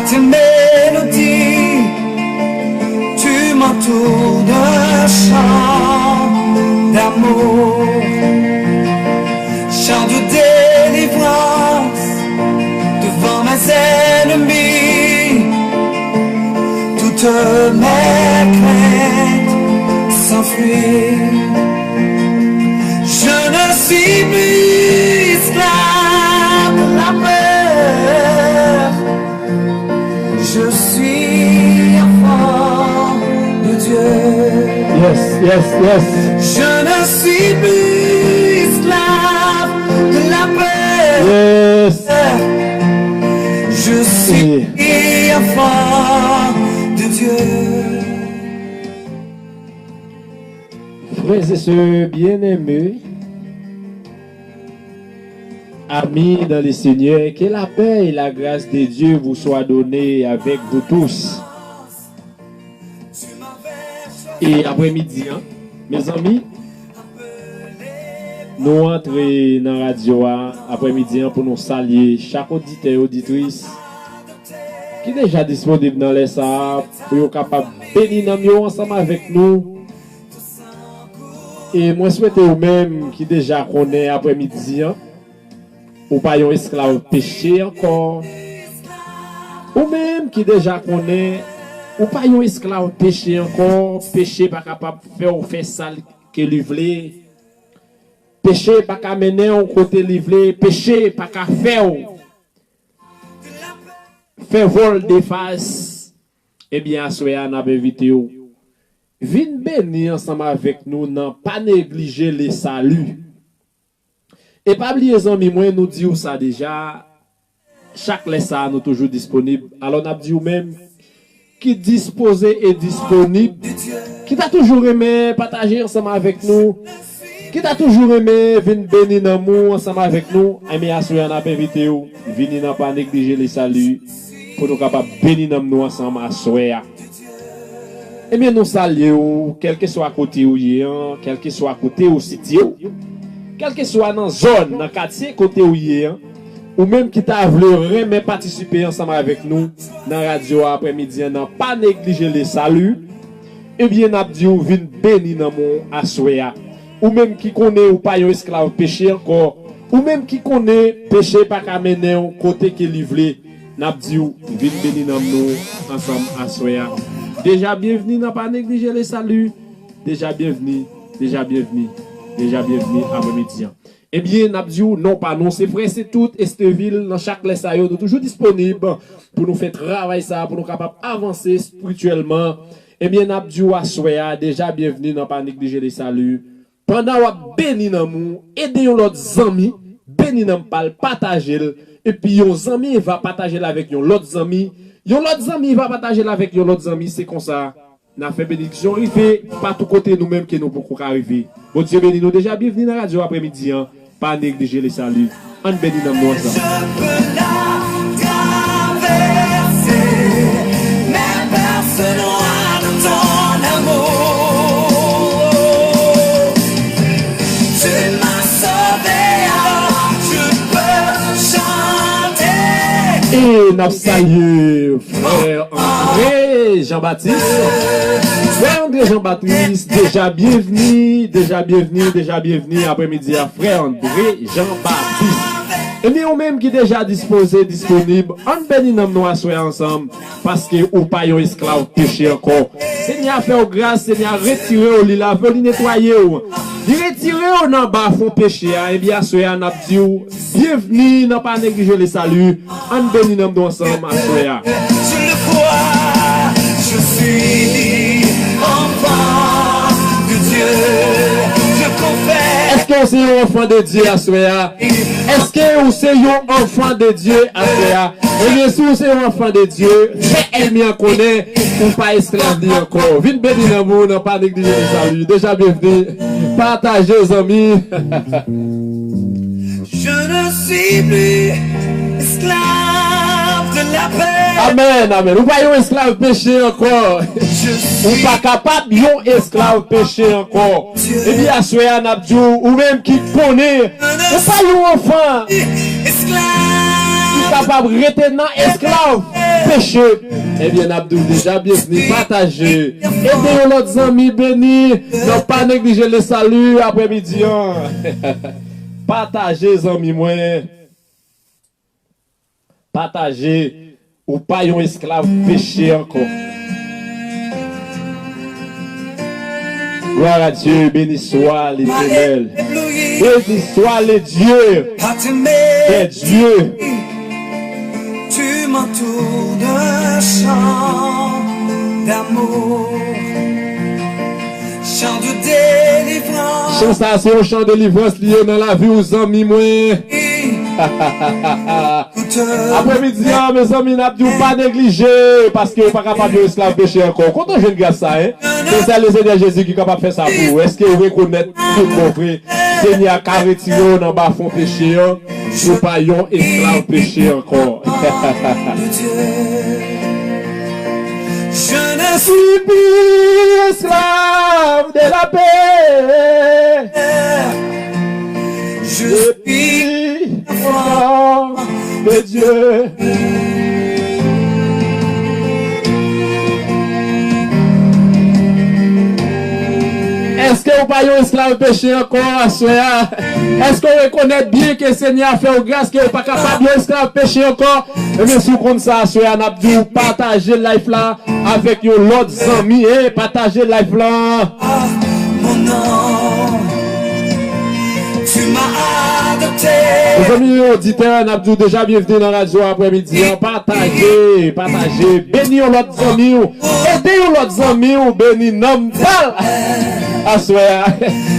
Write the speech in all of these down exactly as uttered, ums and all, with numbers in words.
Tes mélodies, tu m'entoures d'un chant d'amour, chant de délivrance devant mes ennemis, toutes mes craintes s'enfuient. Je ne suis plus esclave de la peur. Je suis enfant de Dieu. Yes, yes, yes. Je ne suis plus esclave de la peur. Yes. Je suis enfant de Dieu. Frères et sœurs bien-aimés, amis dans le Seigneur, que la paix et la grâce de Dieu vous soient données avec vous tous. E aprèmidi an, mezanmi, nou antre nan radyo a aprèmidi an pou nou salye chak oditè, oditris ki deja disponib nan lè sa a pou yo kapab beni nanm yo ansanm avèk nou. E mwen swete ou menm ki deja konnen aprèmidi an, ou pa yon esklav peche ankò. Ou menm ki deja konnen, ou pa yon esklav peche ankò. Peche pa kapab fè w fè sa l ke li vle. Peche pa ka mennen w kote li vle. Peche pa ka fè w fè vòl de fas. Ebyen, aswè a, n ap envite w. Vin beni ansanm avèk nou nan Pa Neglije le Sali. E pa bliye, zanmi mwen, nou di w sa deja, chak lè sa a, nou toujou disponib. Alò, n ap di w menm ki dispoze e disponib, ki ta toujou renmen pataje ansanm avèk nou, ki ta toujou renmen vin beni nanm ou ansanm avèk nou, enben, aswè a, n ap envite w vini nan Pa Neglije le Sali pou nou kapab beni nanm nou ansanm aswè a. Ebyen, nou salye w, kèlkeswa kote ou ye an, kèlkeswa kote ou sitiye w, kèlkeswa nan zòn, nan katye kote ou ye an, ou menm ki ta vle renmen patisipe ansanm avèk nou nan radyo a aprèmidi an, nan Pa Neglije le Sali, ebyen, n ap di w vin beni nanm ou aswè a. Ou menm ki konnen ou pa yon esklav peche ankò, ou menm ki konnen peche pa ka mennen w kote ke li vle, n ap di w vin beni nanm nou ansanm aswè a. Deja byenvni nan Pa Neglije le Sali. Deja byenvni, deja byenvni, deja byenvni aprèmidi an. Ebyen, n ap di w non pa nou, se frè, se tout, Estevil, nan chak lè sa yo, nou toujou disponib pou nou fè travay sa a, pou nou kapab avanse espirityèlman. Ebyen, n ap di w aswè a, deja byenvni nan Pa Neglije le Sali. Pandan w ap beni nanm ou, ede yon lòt zanmi beni nanm pa l, pataje l, epi yon zanmi va pataje l avèk yon lòt zanmi, yon lòt zanmi va pataje l avèk yon lòt zanmi, se konsa n ap fè benediksyon rive patou kote nou menm ke nou poko ka rive. Bondye beni nou, deja byenvni nan radyo aprèmidi an. Pa neglije le sali. Ann beni nanm nou ansanm. E n ap salye frè André Jean Baptiste. Frè André Jean Baptiste, deja byenvni, deja byenvni, deja byenvni aprèmidi a, frè André Jean Baptiste. Ebyen, ou menm ki deja dispoze, disponib, ann beni nanm nou aswè a ansanm, paske ou pa yon esklav peche ankò. Senyè a fè w gras, Senyè a retire w, li lave w, li netwaye w. Li retire w nan bafon peche a, ebyen, aswè a, n ap di w, byenvni nan Pa Neglije le Sali. Ann beni nanm nou ansanm aswè a. Je le crois, je suis enfant de Dieu. Je confesse. Èske w se yon anfan de Dye aswè a? Èske w se yon anfan de Dye aswè a? Ebyen, si w se yon anfan de Dye, fè ènmi an konnen ou pa esklav li ankò. Vin beni nanm ou nan Pa Neglije le Sali. Deja byenvni. Pataje, zanmi. Je ne suis plus esclave de la peur. Amèn, amèn. Ou pa yon esklav peche ankò. Je suis... Ou pa kapab yon esklav peche ankò. Ebyen, aswè a, n ap di w, ou menm ki konnen ou pa yon anfan ki kapab rete nan esklav peche. Ebyen, n ap di w deja byenvni, pataje. Ede yon lòt zanmi beni nan Pa Neglije Le Salut aprèmidi an. Pataje, zanmi mwen. Pataje, ou pa yon esklav peche ankò. Gloire à Dieu, béni soit l'Éternel. Béni soit le Dieu des dieux. Tu m'entoures d'un chant d'amour, chant de délivrance. Chan sa a se yon chan delivrans li ye nan lavi w, zanmi mwen. Aprèmidi an, mezanmi, n ap di w pa neglije, paske ou pa kapab yon esklav peche ankò. Kote w jwenn gras sa, en? Se sèl Lesenyè Jezi ki kapab fè sa pou ou. Èske ou rekonèt tout bon vre Senyè a ka retire w nan bafon peche an? Ou pa yon esklav peche ankò. Je ne suis plus esclave de la paix. Je suis enfant de Dieu. Èske ou pa yon esklav peche ankò aswè a? Èske ou rekonèt byen ke Senyè a fè w gras, ke ou pa kapab yon esklav peche ankò? Ebyen, si w konn sa aswè a, n ap di w pataje live la avèk yon lòt zanmi. E pataje live la. Mezanmi oditè, n ap di w deja byenvni nan radyo aprèmidi an. Pataje, pataje. Beni yon lòt zanmi w. Ede yon lòt zanmi w beni nanm pa l aswè a.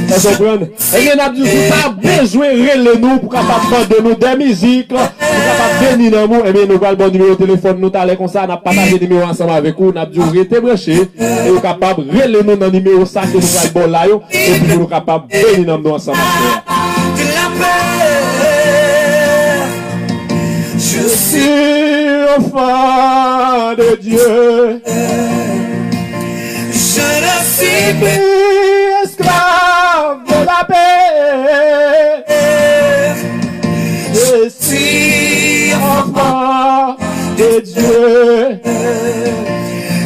Ou konprann? Ebyen, n ap di w, si w ta bezwen rele nou pou kapab mande nou de mizik, pou kapab beni nanm ou, ebyen, nou pral ba w nimewo telefòn nou talè konsa, n ap pataje nimewo ansanm avèk ou, n ap di w rete branche, e ou kapab rele nou nan nimewo sa ke nou pral ba w la yo, epi pou nou kapab beni nanm nou ansanm aswè a. Je suis enfant de Dieu. Je ne suis plus esclave de la paix. Je suis enfant de Dieu.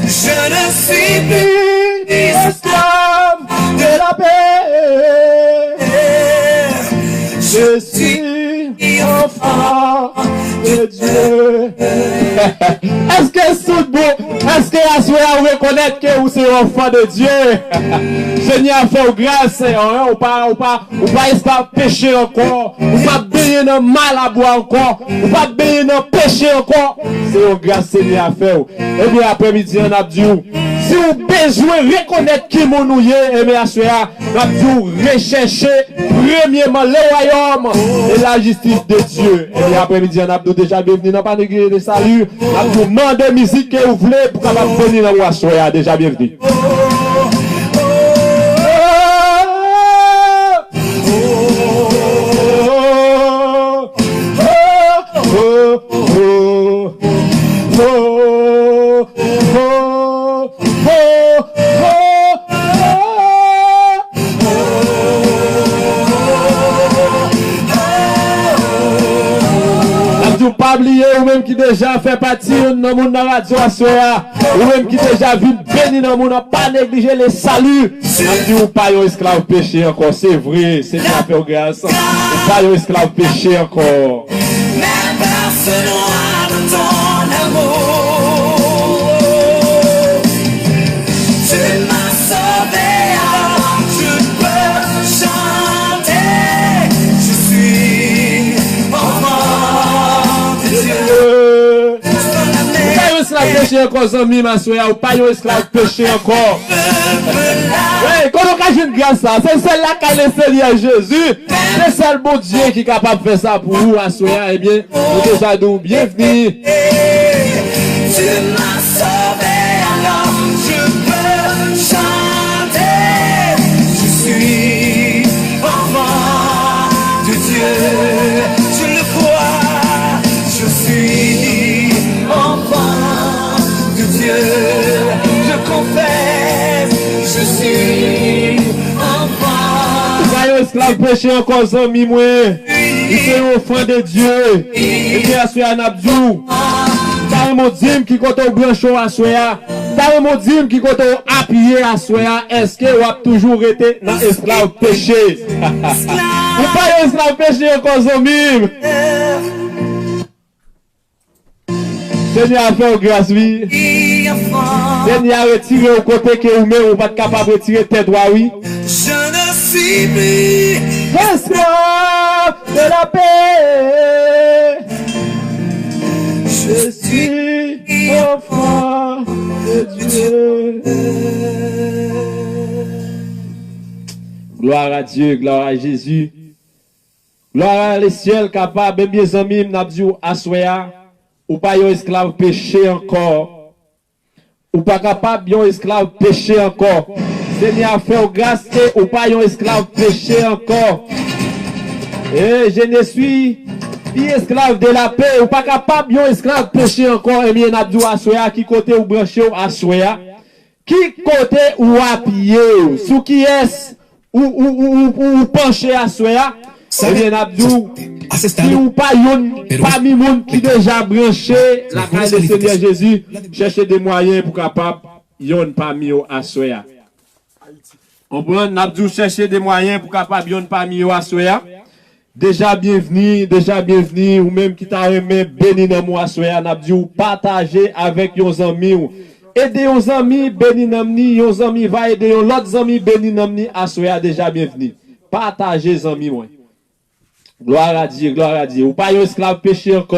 Je ne suis plus esclave de la paix. Je suis enfant de Dieu. Èske sou bon? Èske aswè a ou rekonèt ke ou se yon anfan de Dye? Senyè a fè w gras, ou pa, ou pa, ou pa esklav peche ankò. Ou pa benyen nan malabwa ankò. Ou pa benyen nan peche ankò. Se yon gras Senyè a fè w. Ebyen, aprèmidi an, n ap di w, si w bezwen rekonèt ki moun ou ye, ebyen, aswè a, n ap di w rechèche premyèman le royaume et la justice de Dieu. Ebyen, aprèmidi an, n ap di w deja byenvni nan Pa Neglije Le Salut. N ap di w mande mizik ke ou vle pou kapab beni nan aswè a. Deja byenvni. N ap di w pa bliye, ou menm ki deja fè pati youn nan moun nan radyo aswè a, ou menm ki deja vin beni nan moun nan, pa neglije le salut. N ap di w pa yon esklav peche ankò, se vre, Senyè a fè w gras. Ou pa yon esklav peche ankò. Mais personne de ton amour. Tu m'as sauvé, alors je peux chanter. Je suis enfant de Dieu. Ou pa yon esklav peche ankò, zanmi m, aswè a. Ou pa yon esklav peche ankò. Hey, kote w ka jwenn gras sa? Se sèl lakay Lesenyè Jezi. Se sèl Bondye ki kapab fè sa pou ou aswè a. Ebyen, nou deja di w byenvni. Tu m'as sauvé, alors je peux chanter. Je suis enfant de Dieu, je le crois. Je suis enfant de Dieu, je confesse. Je suis enfant. Ou pa yon esklav peche ankò, zanmi mwen. Li se yon enfant de Dieu. Ebyen, aswè a n ap di w, m ta renmen w di m ki kote w branche w aswè a. M ta renmen w di m ki kote w apiye aswè a. Èske w ap toujou rete nan esklav peche? Ou pa yon esklav peche ankò, zanmi m. Senyè a fè w gras, wi. Senyè a retire w kote ke ou menm ou pa t kapab retire tèt ou a, wi. Je ne suis plus esclave de la paix. Je suis enfant de Dieu. Gloire à Dieu, gloire à Jésus. Glwa a le syèl kapab. Ebyen, zanmi m, n ap di w aswè a, ou pa yon esklav peche ankò. Ou pa kapab yon esklav peche ankò. Senyè a fè w gras e ou pa yon esklav peche ankò. E je ne suis plus esclave de la paix. Ou pa kapab yon esklav peche ankò. Ebyen, n ap di w aswè a, ki kote ou branche w aswè a? Ki kote ou apiye w? Sou kiyès ou, ou, ou, ou, ou, ou panche aswè a? Ebyen, n ap di w, si ou pa youn pami moun ki deja branche lakay le Senyè Jezi, chèche de mwayen pou kapab youn pami yo aswè a. Konprann? N ap di w chèche de mwayen pou kapab youn pami yo aswè a. Deja byenvni, deja byenvni, ou menm ki ta renmen beni nanm ou aswè a, n ap di w pataje avèk yon zanmi w. Ede yon zanmi beni nanm ni, yon zanmi va ede yon lòt zanmi beni nanm ni aswè a, deja byenvni. Pataje, zanmi mwen. Gloire à Dieu, gloire à Dieu. Ou pa yon esklav peche ankò,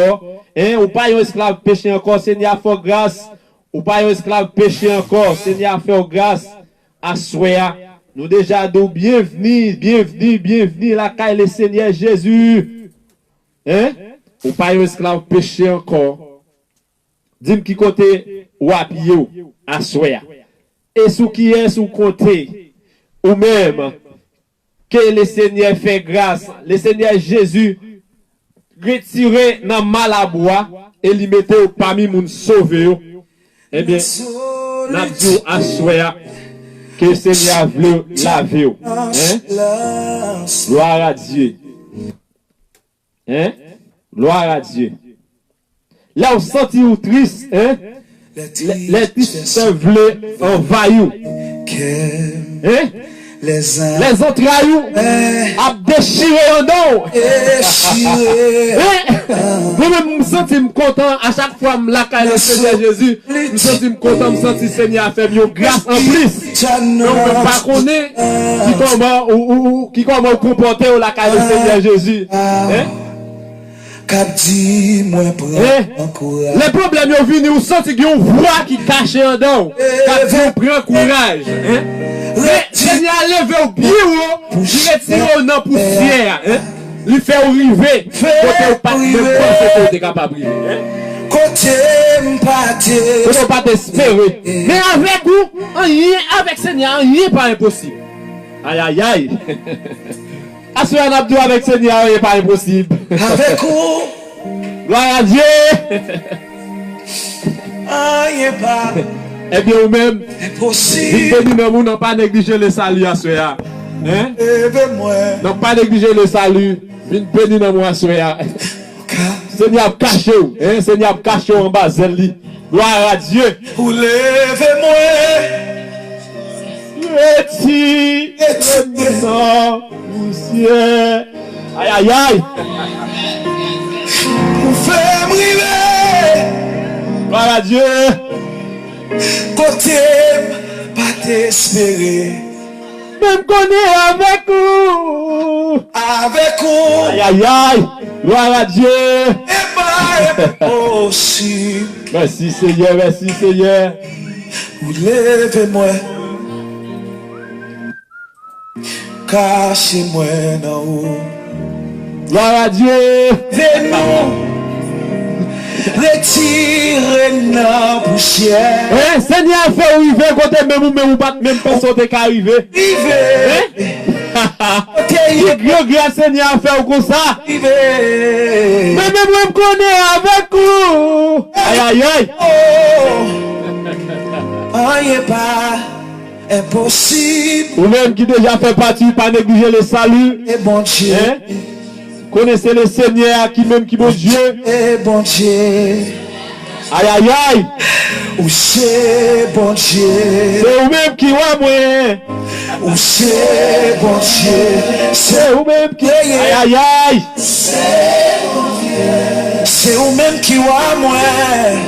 en, ou pa yon esklav peche ankò. Senyè a fè w gras. Ou pa yon esklav peche ankò. Senyè a fè w gras. Aswè a, nou deja di w byenvni, byenvni, byenvni lakay le Senyè Jezi. En? Ou pa yon esklav peche ankò. Di m ki kote ou apiye w aswè a. E sou kiyès ou konte? Ou menm, ke le Senyè fè gras, le Senyè Jezi retire nan malabou a e li mete w pami moun sove yo. Ebyen, n ap di w aswè a ke Senyè a vle lave w. En? Gloire à Dieu. En? Gloire à Dieu. Lè w santi w tris, en? Lè, lè tristè vle anvayi w. En? Lè zantray ou ap dechire anndan w. En? Mwen menm, m santi m kontan a chak fwa m lakay le Senyè Jezi. M santi m kontan, m santi Senyè a fè m yon gras anplis. Men ou menm pa konnen ki kòman ou, ou, ou, ki kòman ou konpòte w lakay le Senyè Jezi. En? K ap di mwen pran kouraj. Lè pwoblèm yo vini, ou santi gen yon vwa ki kache anndan w k ap di w pran kouraj. En? Men Senyè a leve w byen wo, li retire w nan pousyè a. En? Li fè w rive kote w pa t menm panse ke w te kapab rive. En? Kote m pa te, kote w pa t espere. Men avèk ou, anyen, avèk Senyè a, anyen pa enposib. Ayayay. Aswè a n ap di w avèk Senyè a, anyen pa enposib. Avèk ou. Gloire à Dieu. Anyen pa. Ebyen, ou menm, vin beni nanm ou, nan pa neglije le salut aswè a. En? Nan pa neglije le salut. Vin beni nanm ou aswè a. Senyè ap kache w, en? Senyè ap kache w anba zèl li. Gloire à Dieu. Ou leve mwen. Retire mwen nan pousyè. Ayayay. Ou fè m rive. Gloire à Dieu. Kote m pa t espere. Men m konnen avèk ou. Avèk ou. Ayayay. Gloire à Dieu. E pa enposib. Mèsi, Senyè, mèsi, Senyè. Ou leve mwen. Kache mwen nan ou. Gloire à Dieu. Leve nou. Retire nan pousyè. Eh, Senyè a fè w rive kote menm ou menm ou pa t menm panse w te ka rive. Rive. Eh? Kote ki gran gras Senyè a fè w konsa. Rive. Men menm mwen m konnen avèk ou. Ayayay. Oh. Anyen pa enposib. Ou menm ki deja fè pati, pa neglije le salut. E Bondye. Eh? Konnen se Lesenyè a ki menm ki Bondye. E Bondye. Ayayay! Ou se Bondye. Se ou menm ki wa mwen. Ou se Bondye. Se ou menm ki. Ayayay! Se ou menm ki wa mwen.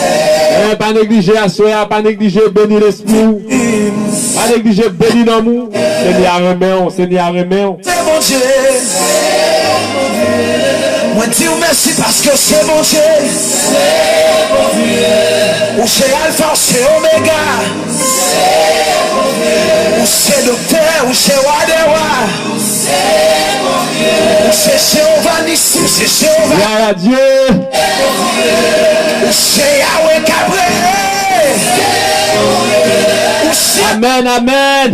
Eh, pa neglije aswè a, pa neglije beni lespri w. Pa neglije beni nanm ou. Senyè a renmen w, Senyè a renmen w. Se Bondye. Mwen di w mèsi paske w se Bondye. Ou se Alfa, ou se Omega. Ou se doktè, ou se wa dè wa. Ou se Jewova Nisi, ou se Jewova. Glwa a Dye. Ou se Yawe Kabre. Ou se. Amèn, amèn.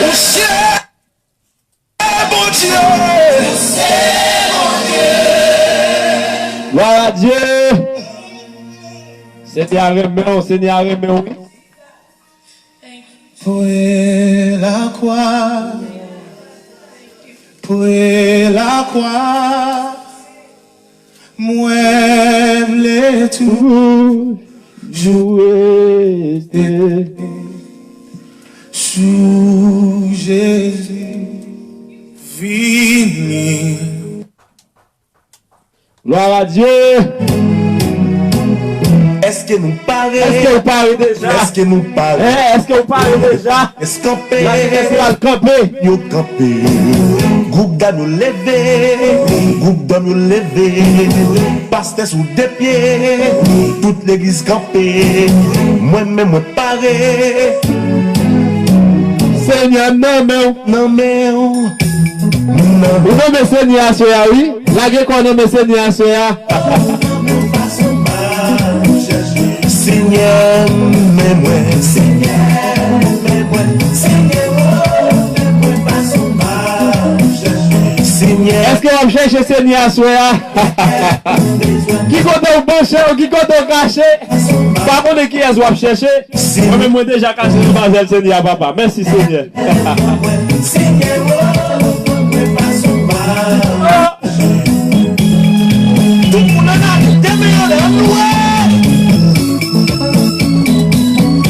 Ou se Bondye. Glwa a Dye. Senyè a renmen w, Senyè a renmen w, wi. Pre lakwa, pre lakwa, mwen vle toujou rete sou Jezi. Vini. Glwa a Dye. Èske nou pare? Èske w pare deja? Èske nou pare? Eh, èske w pare deja? Èske kanpe? Lakilès pral kanpe. Yo kanpe. Gwoup dam yo leve. Gwoup dam yo leve. Pastè sou de pye. Tout legliz kanpe. Mwen menm mwen pare. Senyè m nan men w. Nan men w. Ou nonmen Senyè a aswè a, wi. Lage kò w nonmen Senyè a aswè a. Senyè, men mwen. Senyè, men mwen. Senyè, oh, men mwen, pa sou m ap chèche. Senyè. Èske w ap chèche Senyè a aswè a? Ki kote w panche w, ki kote w kache? Pa konnen kiyès w ap chèche. Mwen menm, mwen deja kache anba zèl Senyè a, papa. Mèsi, Senyè. Tout moun ann ale, de men anlè, ann louwe.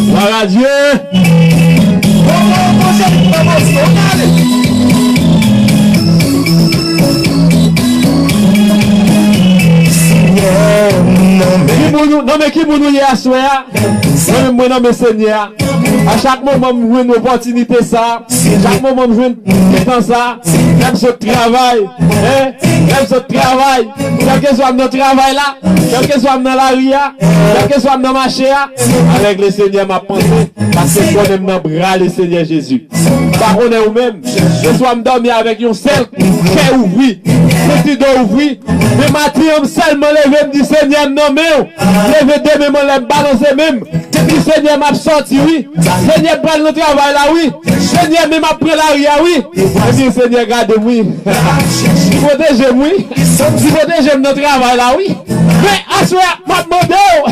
Glwa a Dye. Ki moun ou, non, men ki moun ou ye aswè a? Mwen menm, mwen nonmen Senyè a. A chak moman m jwenn opòtinite sa, chak moman m jwenn tan sa, lè m sot travay, en, lè m sot travay, kèlkeswa m nan travay la, kèlkeswa m nan lari a, kèlkeswa m nan mache a, avèk Lesenyè m ap panse, paske m konnen m nan bra Lesenyè Jezi. M pa konnen ou menm, se swa m dòmi avèk yon sèl kè ouvri, senti do ouvri, men maten an m sèlman leve m di, Senyè, m nan men w. M leve de men m anlè, m balanse men m. Di, Senyè, m ap sòti, wi. Senyè, m pral nan travay la, wi. Senyè, men m ap pran lari a, wi. Ebyen, Senyè, gade m, wi. Li pwoteje m, wi. Li pwoteje m nan travay la, wi. Men, aswè a, m ap mande w,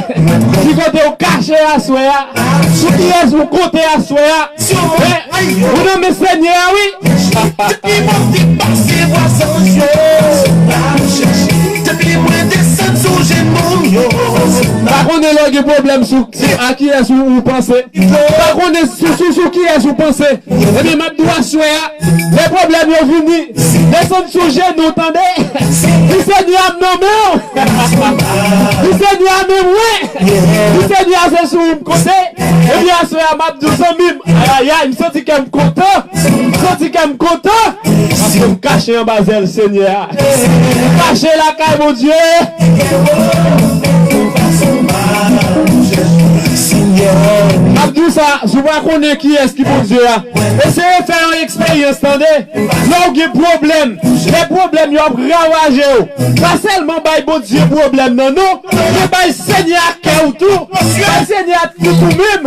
ki kote w kache aswè a? Sou kiyès ou konte aswè a? Men, ou nonmen Senyè a, wi. Depi mwen te pase bwa zanj yo, depi mwen desann sou jenou m yo. Pa konnen lè w gen pwoblèm sou, sou a kiyès ou, ou panse. Pa konnen sou, sou, sou kiyès ou panse. Ebyen, m ap di w aswè a, lè pwoblèm yo vini, desann sou jenou w, tande. Di, Senyè a, m nan men w. Di, Senyè a, men mwen. Di, Senyè a, se sou ou m konte. Ebyen, aswè a, m ap di w, zanmi m, ayayay, m santi kè m kontan. M santi kè m kontan. Paske m kache anba zèl Senyè a. M kache lakay Bondye. M ap di w sa, si w pa konnen kiyès ki Bondye a, eseye fè yon eksperyans, tande. Lè w gen pwoblèm, lè pwoblèm yo ap ravaje w, pa sèlman bay Bondye pwoblèm nan, non, men bay Senyè a kè w tou. Bay Senyè a tout ou menm.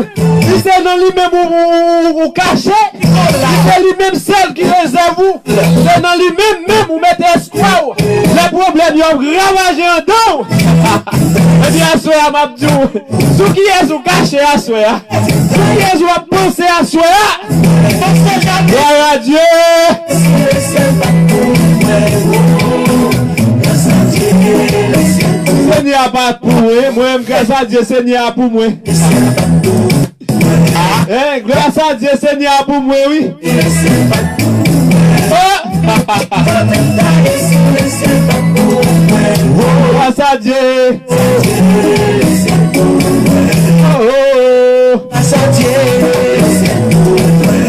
Di se nan li menm ou, ou, ou, ou kache. Di se li menm sèl ki rezèv ou. Se nan li menm, menm ou mete espwa w. Lè pwoblèm yo ap ravaje anndan w. Ebyen, aswè a, m ap di w, sou kiyès ou kache aswè a? Ki Jezi w ap panse aswè a? Glwa a Dye. Senyè a pa pou mwen, mwen menm, gras a Dye, Senyè a pou mwen. Hey, gras a Dye, Senyè a pou mwen, wi. Oh! Gras a Dye. Oh, oh.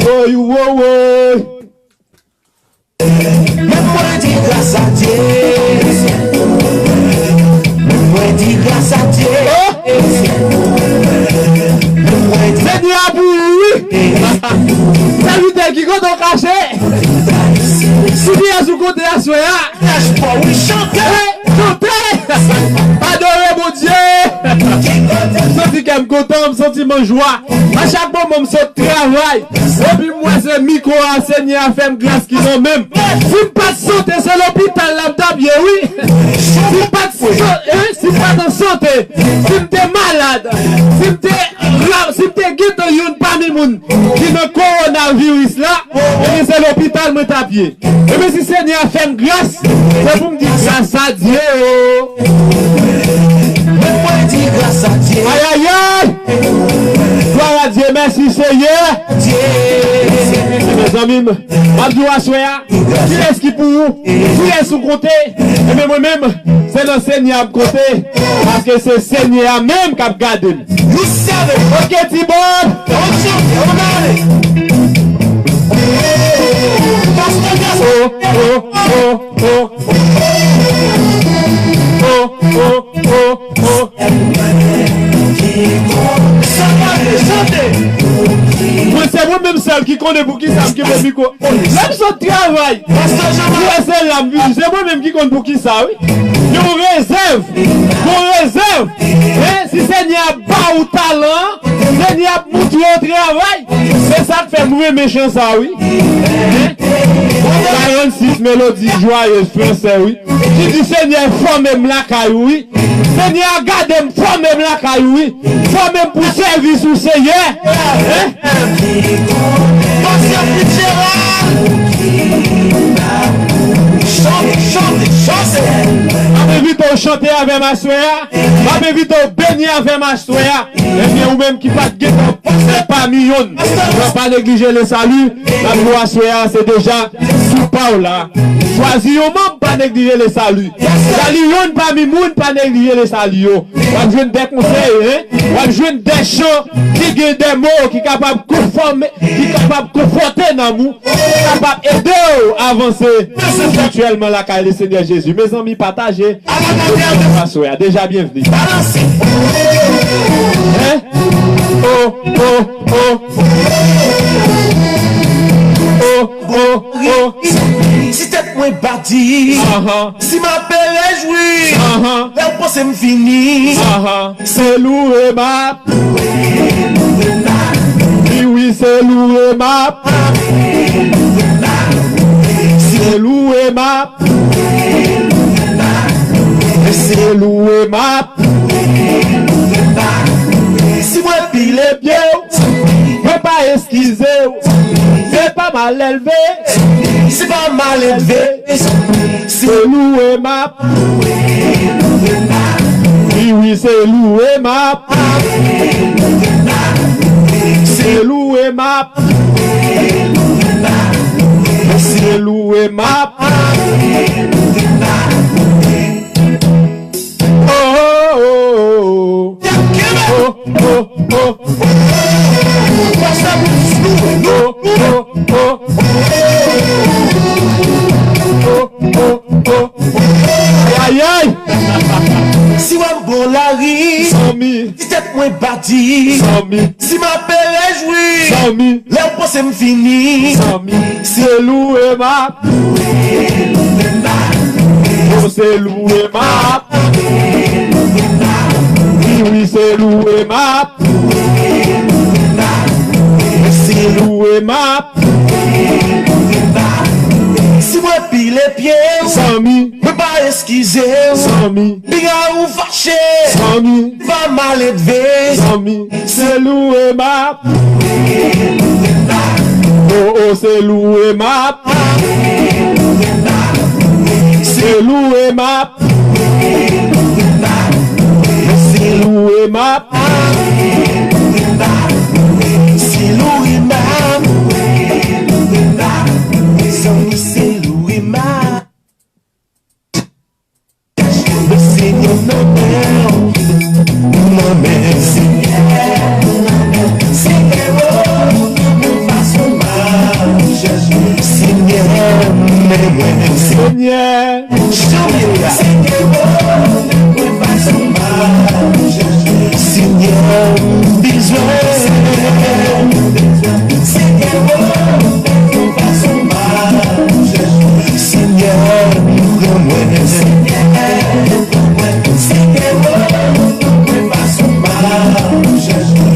Woy, woy, woy. Men mwen di gras a Dye. Men mwen di gras a Dye. Oh! Men mwen di Senyè a pou ou, wi. Sèvitè, ki kote w kache? Si Jezi kote aswè a. Chante! Adore Bondye! M santi kè m kontan, m santi m an jwa. A chak moman m sot travay, epi m wè se mikwo a, Senyè a fè m gras ki nan men m. Si m pa t chante, se lopital la m t ap ye, wi. Si m pa t chan-, eh, si m pa t an sante, si m te malad, si m te ra-, si m te gentan youn pami moun ki nan kowonaviris la, ebyen se lopital mwen t ap ye. Ebyen si Senyè a fè m gras, se pou m di gras a Dye o. Men mwen di gras a Dye. Ayayay! Glwa a Dye, mèsi Senyè. Dye. Mezanmi, m ap di w aswè a, kilès ki pou ou? Kilès ou konte? Ebyen mwen menm, se nan Senyè a m konte, paske se Senyè a menm k ap gade m. You sell it. Ok, T-Bob. On chante, on ale. Pastor Gaston. Oh, oh, oh, oh. Oh, oh, oh, oh. Sa pale, chante. Mwen, se mwen menm sèl ki konnen poukisa m kenbe mikwo. Lè m sot travay, Pastor Jean-Marc. Mwen se la m vini. Se mwen menm ki konn poukisa, wi. Yon rezèv. Yon rezèv. Men, si Senyè a ba ou talan, Senyè ap montre w travay. Se sa k fè m renmen chan sa, wi. Karannsis melodi jwayez fransè, wi. Ki di, Senyè, fòme m lakay ou, wi. Senyè a gade m, fòme m lakay ou, wi. Fòme m pou sèvis ou, Senyè. Hein? Pasteur Fitzgerald. Chante, chante, chante. M ap envite w chante avè m aswè a. M ap envite w beni avè m aswè a. Ebyen, ou menm ki pa t gentan panse pami yonn, pa neglije le salut. N ap di w aswè a, se deja sou pa w la. Chwazi yon manm, pa neglije le salut. Sali yonn pami moun, pa neglije le salut yo. W ap jwenn de konsèy, hein? W ap jwenn de chan ki gen de mo ki kapab konfòme, ki kapab konfòte nanm ou, ki kapab ede w avanse espirityèlman lakay Lesenyè Jezi. Mezanmi, pataje. Aswè a, deja byenvni. Hein? Oh, oh, oh. Oh, oh, oh. Si tèt mwen bati, si m ape rejwi, lè w panse m fini. Se louwe m ap. Wi, wi, se louwe m ap. Se louwe m ap. Se louwe m ap. Si mwen pile pye w, mwen pa eskize w. Se pa malelve. Se pa malelve. Se louwe m ap. Wi, wi, se louwe m ap. Se louwe m ap. Se louwe m ap. Oh, oh, oh, oh. Oh, oh, oh. Pase pou sou. Oh, oh, oh. Oh, oh, oh. Ay, ay, ay. Si w ap bon lari, zanmi. Si tèt mwen bati, zanmi. Si m ape rejwi, zanmi. Lè w panse m fini, zanmi. Se louwe m ap. Oh, se louwe m ap. Wi, wi, se louwe m ap. Se louwe m ap. Si mwen pile pye, zanmi. Mwen pa Eskize w. Zanmi. Piga ou fache. Zanmi. Va maledve. Zanmi. Se louwe m ap. Oh, oh, se louwe m ap. Se louwe m ap. Se louwe m ap. Se louwe m ap. Zanmi, se louwe m ap. Senyè, nan men w, nan men Senyè, Senyè, oh, nan men fason m ap chèche. Senyè, nan men Senyè, Senyè, oh, nan men fason m ap chèche. Senyè, m bezwen. Senyè, oh, nan men fason m ap chèche. Senyè, pran mwen. Senyè, pran mwen. Senyè, oh, pran mwen fason m ap chèche.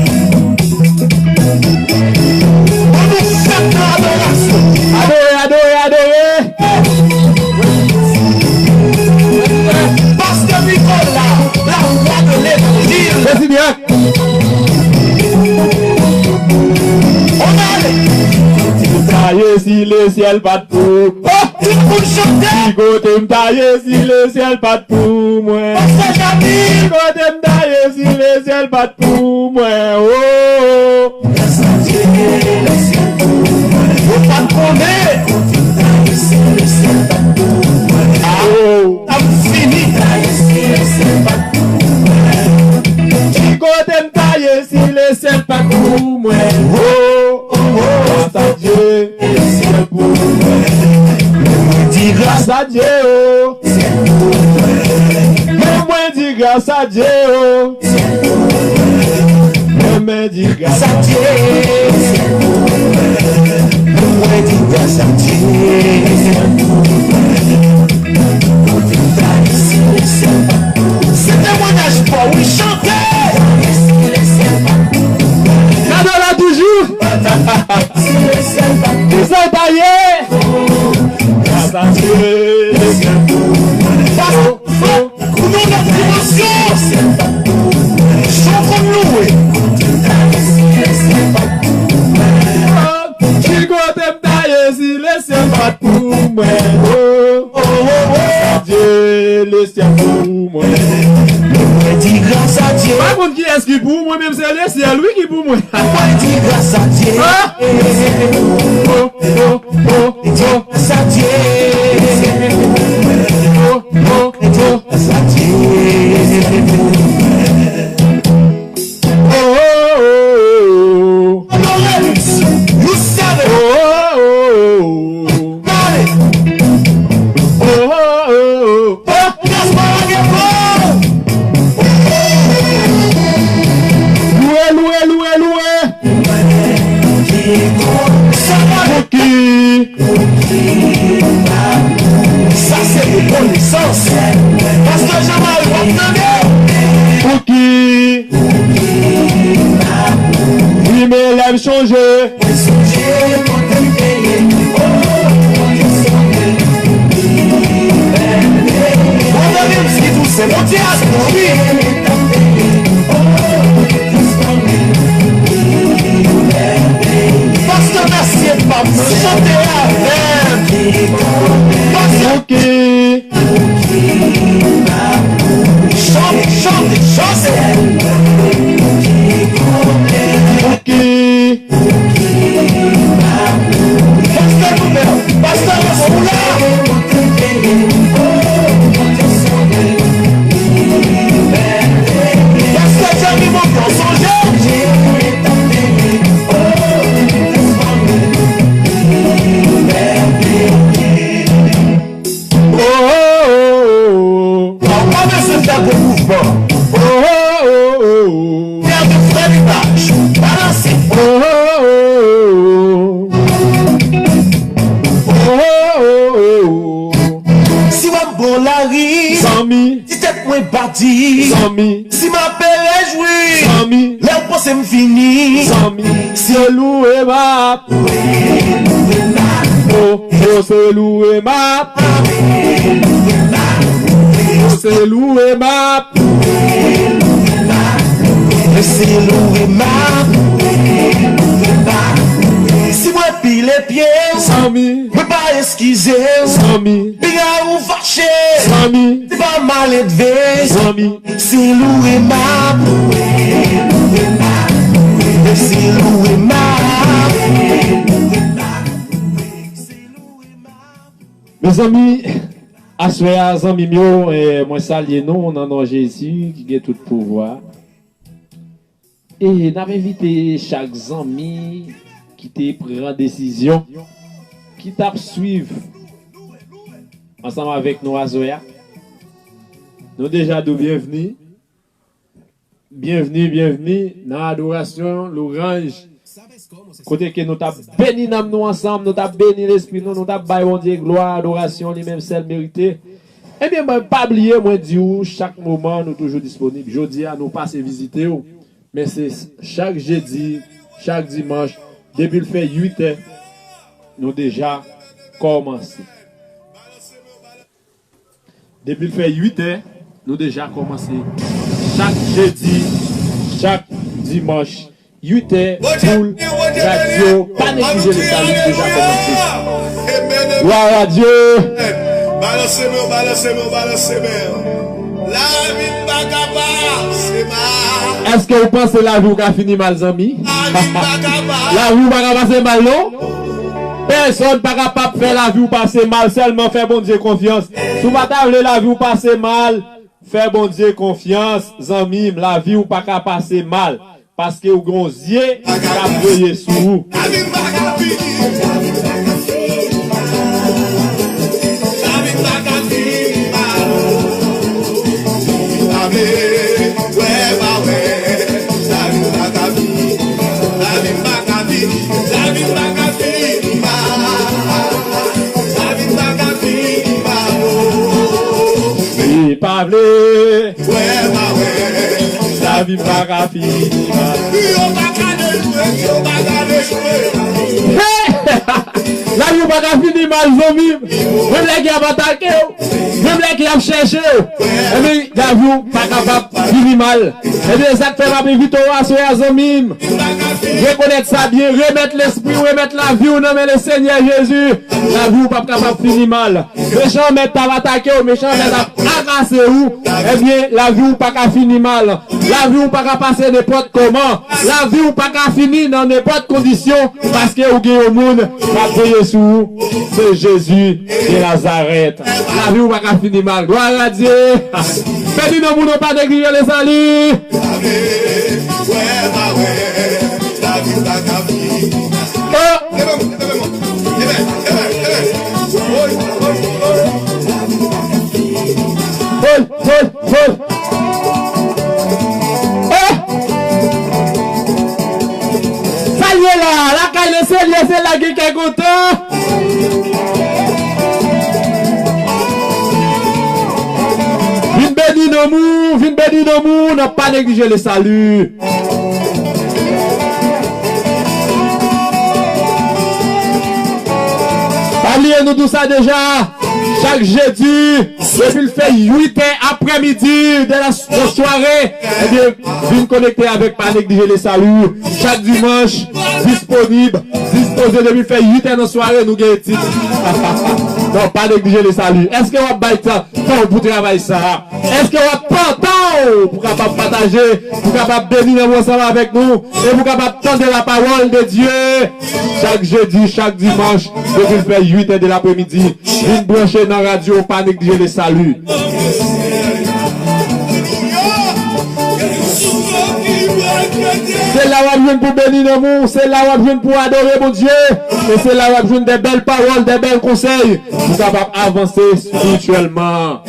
Ban nou fèt nan adorasyon. Adore, adore, adore. Pastè Nicolas, la voix de l'évangile. Prezidan. On ale. Kote m ta ye si lesyèl pa t pou. Oh! Tout moun chante. Ki kote m ta ye si lesyèl pa t pou mwen? Pastè Jamil. Ki kote m ta ye si lesyèl pa t pou mwen? Oh! Gras a Dye, lesyèl pou mwen. Ou pa t konnen. Kote m ta ye si lesyèl pa t pou mwen? Ah! Oh! Ap fini. Ta ye si lesyèl pa t pou mwen. Ki kote m ta ye si lesyèl pa t pou mwen? Oh, oh, oh, gras a Dye, lesyèl pou mwen. Men mwen di gras a Dye, oh. Men mwen di gras a Dye, oh. Men mwen di gras a Dye. Men mwen di gras a Dye. Se temwanyaj pa w, wi, chante. Gade w la toujou. Kisa w ta ye? Gras a Dye. Pastè, pou nou lòt dimansyon. Jan w konn louwe. Ki kote m ta ye si lesyèl pa t pou mwen? Oh, oh, oh, oh. Dye, lesyèl pou mwen. Mwen di gras a Dye. Pa konn kiyès ki pou mwen, menm se lesyèl, wi, ki pou mwen. Mwen di gras a Dye. Ah! Oh, oh, oh, oh. Gras a Dye. Oh, oh, oh, oh. Gras a Dye. Oh, oh, oh, oh. Adore. You said it. Oh, oh, oh, oh. Got it. Oh, oh, oh, oh. Oh, that's what I get for. Louwe, louwe, louwe, louwe. Sa va. Pou ki? Sa se rekonesans. Pastè Jean Marie, w ap tande? Pou ki? Wi, men lè m chonje. Bon, tande m si dousè. Bondye a wi. Pastè, mèsi pa m, chante avè m. Pastè. Ok. Chante, chante, chante. Ok. Pastè Nouvèl, pastè Rason, ou la? Pastè Jeremy Montan, sonje? Oh, oh, oh, oh. Ou pa bezwen fè gwo mouvman. Oh, oh, oh, oh. Fè de frè li pa balanse. Oh, oh, oh, oh. Oh, oh, oh, oh. Si w ap bon lari, zanmi, ti tèt mwen bati, zanmi. Si m ap rejwi, zanmi, lè w panse m fini, zanmi, se louwe m ap. Oh, oh, se louwe m ap. Se louwe m ap. Se louwe m ap. Si mwen pile pye w, zanmi, mwen pa eskize w, zanmi. Piga ou fache, zanmi. Se pa maledve, zanmi. Se louwe m ap. Se louwe m ap. Mezanmi, aswè a, zanmi m yo, eh, mwen salye nou nan non Jezi ki gen tout pouvwa. E n ap envite chak zanmi ki te pran desizyon, ki t ap swiv ansanm avèk nou aswè a. Nou deja di w byenvni. Byenvni, byenvni nan adorasyon, louranj. Kote ke nou t ap beni nanm nou ansanm, nou t ap beni lespri nou, nou t ap bay Bondye glwa, adorasyon li menm sèl merite. Ebyen, mwen pa bliye, mwen di w, chak moman nou toujou disponib. Jodi a, nou pase vizite w, men se chak jedi, chak dimanch, depi l fè uit è, nou deja kòmanse. Depi l fè uit è, nou deja kòmanse. Chak jedi, chak dimanch, uit è, boul radyo, pa neglije le sali deja kòmanse. Glwa a Dye! Balanse men w, balanse men w, balanse men w. Lavi m pa ka pase mal. Èske w panse lavi w ka fini mal, zanmi? Lavi m pa ka pase mal. Lavi w pa ka pase mal, non? Pèsòn pa kapab fè lavi w pase mal, sèlman fè Bondye konfyans. Si w pa ta vle lavi w pase mal, fè Bondye konfyans, zanmi m, lavi w pa ka pase mal, paske w gen yon zye k ap veye sou ou. Lavi m pa ka fini, lavi m pa ka fini mal. Pa vle wè, pa wè, lavi m pa ka fini, lavi m pa ka fini, lavi m pa ka fini mal, lavi m pa ka fini mal, oh. Li pa vle wè, pa wè, lavi m pa ka fini mal. Yo pa ka dejwe, yo pa ka dejwe. Hey! Lavi w pa ka fini mal, zanmi m. Menm lè k ap atake w, menm lè k ap chèche w, ebyen, lavi w pa kapab fini mal. Ebyen, sa k fè m ap envite w aswè a, zanmi m. Rekonèt sa byen, remèt lespri w, remèt lavi w nan men Lesenyè Jezi. Lavi w p ap kapab fini mal. Mechan mèt ap atake w, mechan mèt ap akase w, ebyen, lavi w pa ka fini mal. Lavi w pa ka pase nenpòt kòman. Lavi w pa ka fini nan nenpòt kondisyon, paske ou gen yon moun k ap veye sou ou. Se Jezi de Nazarèt. Lavi w pa ka fini mal. Glwa a Dye. Beni nan moun, pa neglije le sali. Oh! Hey, hey, hey. Oh! Sa l ye la, lakay Lesenyè, se la gen kè kontan. Vin beni nanm ou, vin beni nanm ou, nan pa neglije le sali. Pa bliye nou di w sa deja, chak jedi, depi l fè uit è aprèmidi de la s-, de sware, ebyen, vin konekte avèk Pa Neglije le Sali. Chak dimanch, disponib, dispoze depi l fè uit è nan sware, nou gen etid. Non, Pa Neglije le Sali. Èske w ap bay tan, tan w pou travay sa a? Èske w ap pran tan w pou kapab pataje, pou kapab beni nanm ou ansanm avèk nou, e pou kapab tande la parole de Dieu chak jedi, chak dimanch, depi l fè uit è de lapremidi? Vin branche nan radyo, Pa Neglije le Sali. Se la w ap jwenn pou beni nanm ou, se la w ap jwenn pou adore Bondye, e se la w ap jwenn de bèl pawòl, de bèl konsèy pou kapab avanse espirityèlman.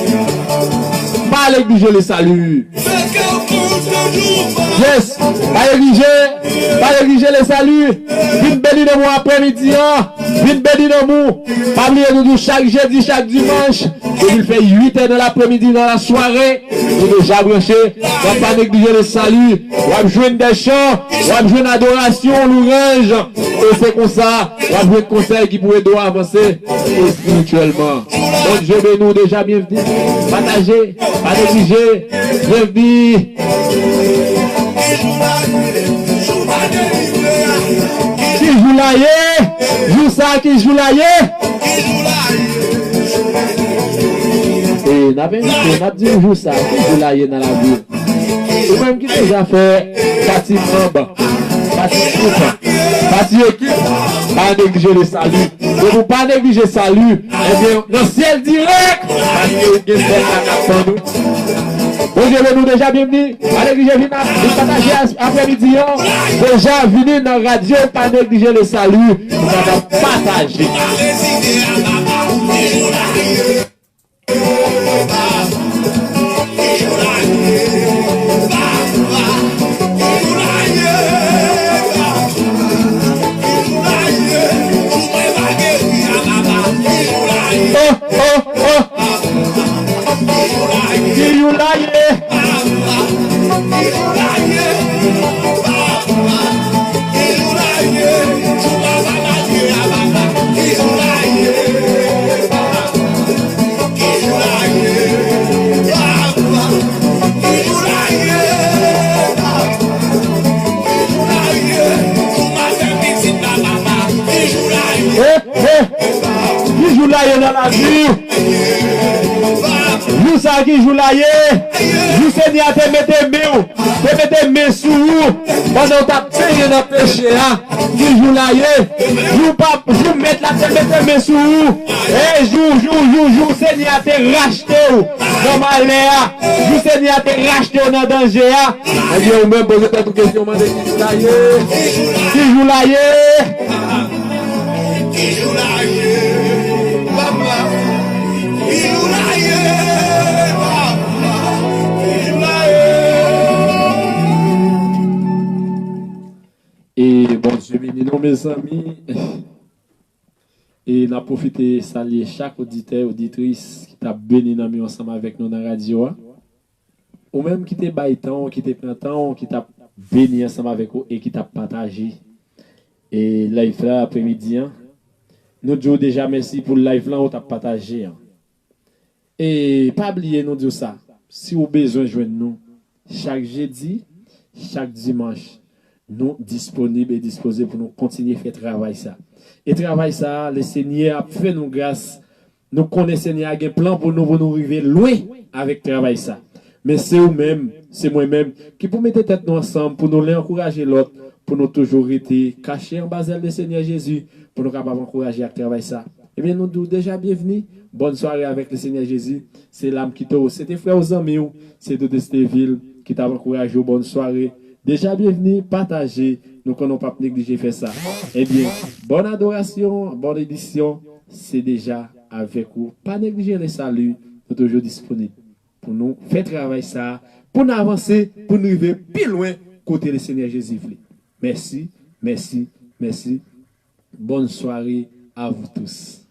Pa neglije le sali. Yes. Pa neglije, pa neglije le sali. Vin beni nanm ou aprèmidi an. Vin beni nanm ou. Pa bliye nou di w chak jedi, chak dimanch, depi l fè uit è nan lapremidi, nan lasware, ou deja branche nan Pa Neglije le Sali. W ap jwenn de chan, w ap jwenn adorasyon, louranj. E se konsa, w ap jwenn konsèy ki pou ede w avanse espirityèlman. Bondye beni w deja, byenvni. Pataje, pa neglije, byenvni. Ki jou la ye? Jou sa ki jou la ye? E n ap envite, n ap di w jou sa, ki jou la ye nan lavi w. Ou menm ki deja fè pati manm, pati gwoup, pati ekip, pa neglije le sali. Depi w pa neglije sali, ebyen, nan syèl dirèk, paske ou gen bèl la k ap tann ou. Bondye beni w deja, byenvni. Pa neglije vin ap-, vin pataje as-, aprèmidi an. Deja vini nan radyo, pa neglije le sali. Ou kapab pataje. Oh, oh, oh. Ki jou la ye? Eh, eh, ki jou la ye nan lavi w? Jou sa ki jou la ye? Jou Senyè a te mete men w, te mete men sou ou pandan w t ap benyen nan peche a. Ki jou la ye? Jou pa, jou mèt la te mete men sou ou. E jou, jou, jou, jou Senyè a te rachte w nan malè a. Jou Senyè a te rachte w nan danje a. Ebyen, ou menm poze tèt ou kesyon, mande ki jou la ye? Ki jou la ye? Ki jou la ye? Papa, ki jou la ye? Papa, ki jou la ye? E Bondye beni nou, mezanmi. E n ap pwofite salye chak oditè, oditris ki t ap beni nan men ansanm avèk nou nan radyo a. Ou menm ki te bay tan w, ki te pran tan w, ki t ap beni ansanm avèk ou e ki t ap pataje e live la aprèmidi an. Nou di w deja mèsi pou live lan ou t ap pataje an. E pa bliye nou di w sa, si w bezwen jwenn nou, chak jedi, chak dimanch, nou disponib e dispoze pou nou kontinye fè travay sa. E travay sa, Lesenyè ap fè nou gras. Nou konnen Senyè a gen plan pou nou, pou nou rive lwen avèk travay sa. Men se ou menm, se mwen menm, ki pou mete tèt nou ansanm, pou nou len ankouraje lòt, pou nou toujou rete kache anba zèl Lesenyè Jezi, pou nou kapab ankouraje ak travay sa. Ebyen, nou di w deja byenvni, bòn sware avèk Lesenyè Jezi. Se la m kite w. Se te frè w, zanmi w, se Dodestevil ki t ap ankouraje w. Bòn sware. Deja byenvni, pataje. Nou konnen w p ap neglije fè sa. Ebyen, bòn adorasyon, bòn edisyon, se deja avèk ou. Pa neglije le sali, nou toujou disponib pou nou fè travay sa, pou n avanse, pou n rive pi lwen kote Lesenyè Jezi vle. Mèsi, mèsi, mèsi. Bonne soirée à vous tous.